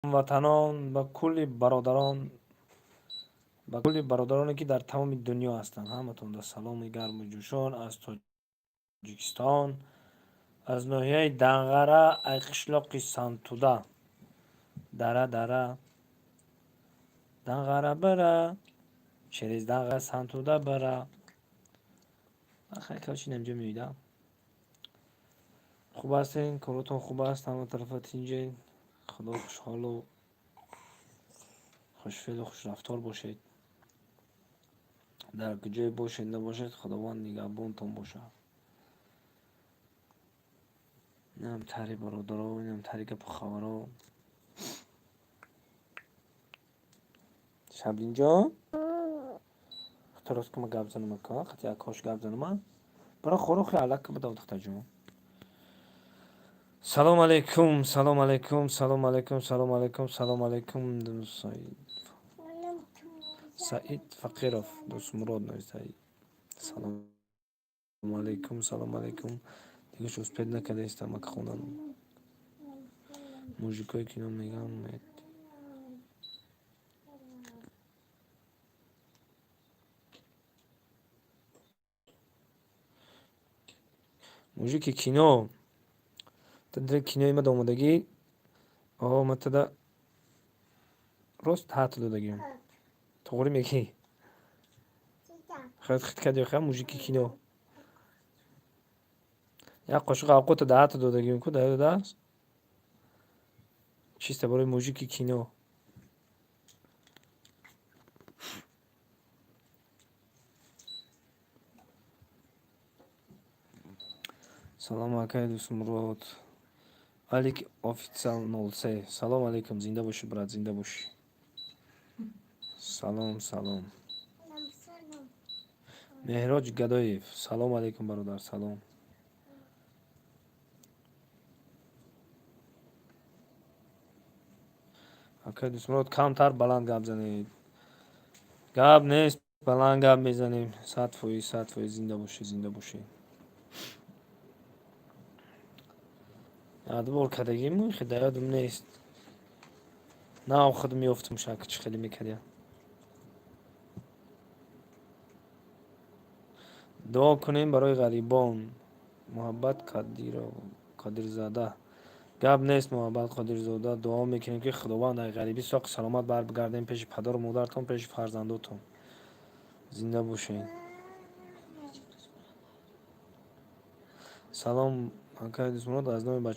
Ҳамватанон, ба кулли бародарон, ба кулли бародароне, ки дар тамоми дунё ҳастанд, ҳаматонда саломи гарму ҷӯшон аз Тоҷикистон, аз ноҳияи Данғара, ай қишлоқи Сантуда. Дара, дара, Данғара бара, через Данғара Сантуда бара. Хай, инамҷо меоида. Хуб ҳастен? Коротон хуб аст? Ҳама тарафа тинҷен? Худо хушҳолу хушфеълу хушрафтор бошед. Дар куҷое бошед, набошед, Худованд нигаҳбонтон бошад. Инам тари бародаро, инам тари гапу хабаро. Шабдинҷон, рост ки ма гап занам, ака, қати акош гап занама. Бара хорохи алака бидав, духтарҷон. Салом алейкум, салом алейкум, салом алейкум, салом алейкум, салом алейкум. Саид Фақиров, Дӯстмурод нависаид. Салом алейкум, салом алейкум. Дигаш успеть накардаистам, ака, хондан. Мужикое кино мегӯянд. Мужики кино. Тадри кинои ма омодагӣ. О, ма тада рост ҳат додагиам. Тоғрӣ мегӣ? Хеле хит кардӣ, ха, мужики кино. Як қошуқ авқота даҳата додагиам ку, дар додааст? Чисто барои мужики кино. Салом, акай Дӯстмурод. Алик Официал 03. Салом алейкум, зинда бошӣ, брат, зинда бошӣ. Салом, салом. Меҳроҷ Гадоев. Салом алейкум, бародар, салом. Акай Дӯстмурод, камтар баланд гап занед. Гап нест, баланд гап мезанем. 100%, 100%, зинда бошӣ, зинда бошӣ. Ядбор кардагиму хе дар ёдам нест. Нав худ меёфтам, шак чӣ хеле мекардям. Дуо кунем барои ғарибон. Муҳаббат Қодирзода. Гап нест, Муҳаббат Қодирзода. Дуо мекунем, ки Худованд ай ғарибӣ соқи саломат баргардем пеши падару модаратон, пеши фарзандотон. Зинда бошед. Салом, акай Дӯстмурод, аз номи бача